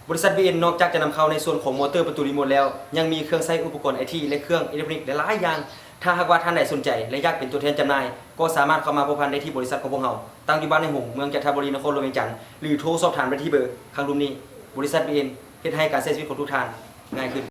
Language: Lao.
ບໍລິສັດ ບີເອັນ ນອກຈາກຈະນຳເຂົ້າໃນສ່ວນຂອງມໍເຕີປະຕູຣີໂມດແລ້ວ ຍັງມີເຄື່ອງໃຊ້ອຸປະກອນໄອທີ ແລະ ເຄື່ອງເອເລັກໂທຣນິກຫຼາຍໆຢ່າງ. ຖ້າຫາກວ່າທ່ານໃດສົນໃຈ ແລະ ຢາກເປັນຕົວແທນຈຳໜ່າຍ ກໍສາມາດເຂົ້າມາພົວພັນໄດ້ທີ່ບໍລິສັດຂອງພວກເຮົາ ຕັ້ງຢູ່ບ້ານໃນຫົງ ເມືອງຈັນທະບູລີ ນະຄອນຫຼວງວຽງຈັນ ຫຼື ໂທສອບຖາມໄດ້ທີ່ເບີຂ້າງລຸ່ມນີ້. ບໍລິສັດ ບີເອັນ ເຮັດໃຫ້ການໃຊ້ຊີວິດຂອງທຸກທ່ານງ່າຍຂຶ້ນ.